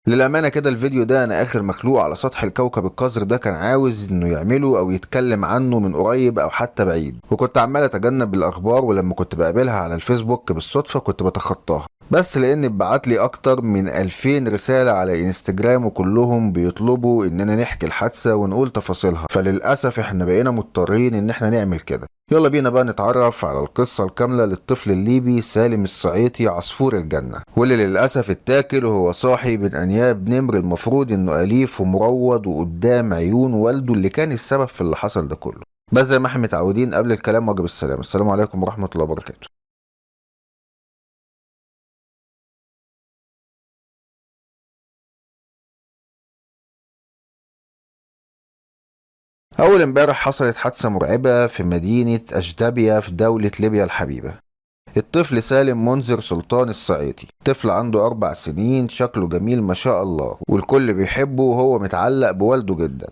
للأمانة كده الفيديو ده أنا آخر مخلوق على سطح الكوكب القذر ده كان عاوز إنه يعمله أو يتكلم عنه من قريب أو حتى بعيد، وكنت عمال أتجنب الأخبار، ولما كنت بقابلها على الفيسبوك بالصدفة كنت بتخطاها، بس لأن اتبعت لي أكتر من 2000 رسالة على انستجرام وكلهم بيطلبوا إننا نحكي الحادثة ونقول تفاصيلها، فللأسف إحنا بقينا مضطرين إن إحنا نعمل كده. يلا بينا بقى نتعرف على القصة الكاملة للطفل الليبي سالم السعيطي عصفور الجنة، واللي للأسف اتاكل وهو صاحي بين أنياب نمر المفروض إنه أليف ومروض وقدام عيون والده اللي كان السبب في اللي حصل ده كله. بس زي ما احنا متعودين قبل الكلام واجب السلام. السلام عليكم ورحمة الله وبركاته. أول امبارح حصلت حادثة مرعبة في مدينة أجدابيا في دولة ليبيا الحبيبة. الطفل سالم منذر سلطان السعيطي، طفل عنده 4 سنين، شكله جميل ما شاء الله والكل بيحبه وهو متعلق بوالده جدا.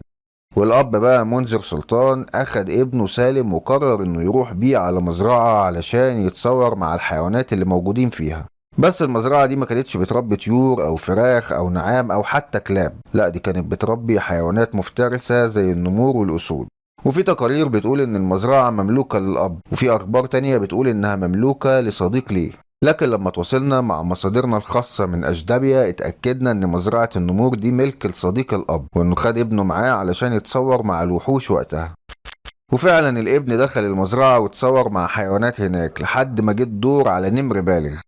والأب بقى منذر سلطان أخد ابنه سالم وقرر إنه يروح بيه على مزرعة علشان يتصور مع الحيوانات اللي موجودين فيها. بس المزرعة دي ما كانتش بتربي طيور أو فراخ أو نعام أو حتى كلاب، لا دي كانت بتربي حيوانات مفترسة زي النمور والأسود. وفي تقارير بتقول إن المزرعة مملوكة للأب، وفي أخبار تانية بتقول إنها مملوكة لصديق ليه. لكن لما تواصلنا مع مصادرنا الخاصة من أجدابيا اتأكدنا إن مزرعة النمور دي ملك لصديق الأب، وإنه خد ابنه معاه علشان يتصور مع الوحوش وقتها. وفعلا الابن دخل المزرعة وتصور مع حيوانات هناك لحد ما جه الدور على نمر بالغ.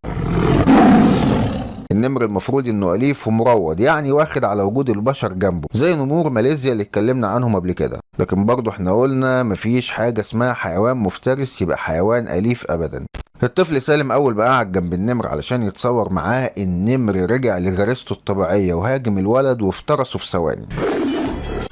النمر المفروض انه اليف ومروض، يعني واخد على وجود البشر جنبه زي نمور ماليزيا اللي اتكلمنا عنهم قبل كده. لكن برضه احنا قلنا مفيش حاجة اسمها حيوان مفترس يبقى حيوان اليف ابدا. الطفل سالم اول ما قعد جنب النمر علشان يتصور معاه، النمر رجع لغريزته الطبيعية وهاجم الولد وافترسه في ثواني.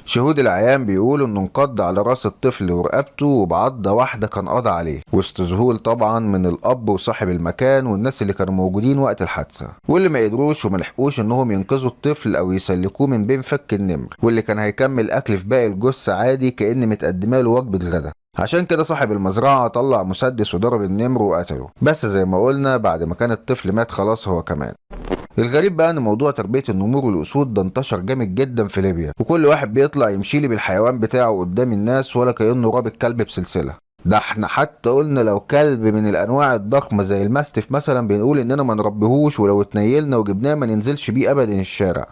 شهود العيان بيقولوا انه انقض على راس الطفل ورقبته وبعضة واحدة كان قضى عليه، وسط ذهول طبعا من الاب وصاحب المكان والناس اللي كانوا موجودين وقت الحادثة، واللي ما قدروش وما لحقوش انهم ينقذوا الطفل او يسلكوه من بين فك النمر، واللي كان هيكمل اكل في باقي الجثة عادي كأن متقدمه له وجبة غدا. عشان كده صاحب المزرعة طلع مسدس وضرب النمر وقتله، بس زي ما قلنا بعد ما كان الطفل مات خلاص هو كمان. الغريب بقى ان موضوع تربية النمور والاسود ده انتشر جامد جدا في ليبيا، وكل واحد بيطلع يمشي لي بالحيوان بتاعه قدام الناس ولا كأنه رابط كلب بسلسلة. ده احنا حتى قلنا لو كلب من الانواع الضخمة زي الماستيف مثلا بنقول اننا ما نربيهوش، ولو اتنيلنا وجبناه ما ننزلش بيه ابدا الشارع.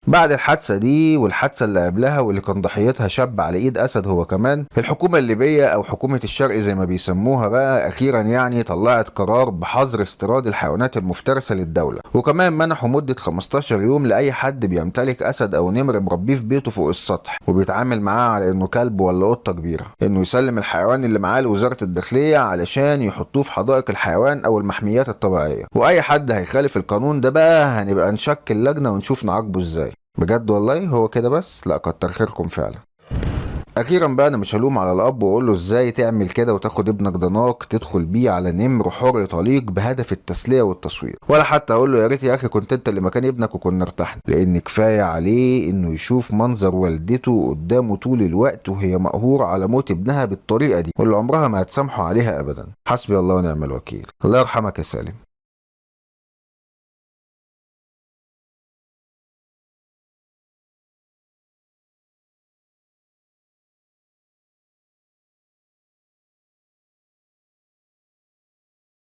بعد الحادثة دي والحادثة اللي قبلها واللي كان ضحيتها شاب على ايد اسد هو كمان، الحكومة الليبية او حكومة الشرق زي ما بيسموها بقى اخيرا يعني طلعت قرار بحظر استيراد الحيوانات المفترسة للدولة، وكمان منحوا مدة 15 يوم لأي حد بيمتلك اسد او نمر مربيه في بيته فوق السطح وبيتعامل معاه على انه كلب ولا قطة كبيرة، انه يسلم الحيوان اللي معاه لوزارة الداخلية علشان يحطوه في حدائق الحيوان او المحميات الطبيعية. واي حد هيخالف القانون ده بقى هنبقى نشكل لجنة ونشوف نعاقبه ازاي. بجد والله هو كده بس؟ لا كتر خيركم فعلا. اخيرا بقى انا مش هلوم على الاب واقول له ازاي تعمل كده وتاخد ابنك ضناك تدخل بيه على نمر حر طليق بهدف التسليه والتصوير، ولا حتى اقول له يا ريت يا اخي كنت انت اللي مكان ابنك وكنا ارتحنا، لان كفايه عليه انه يشوف منظر والدته قدامه طول الوقت وهي مقهوره على موت ابنها بالطريقه دي واللي عمرها ما هتسامحه عليها ابدا. حسبي الله ونعم الوكيل. الله يرحمك يا سالم.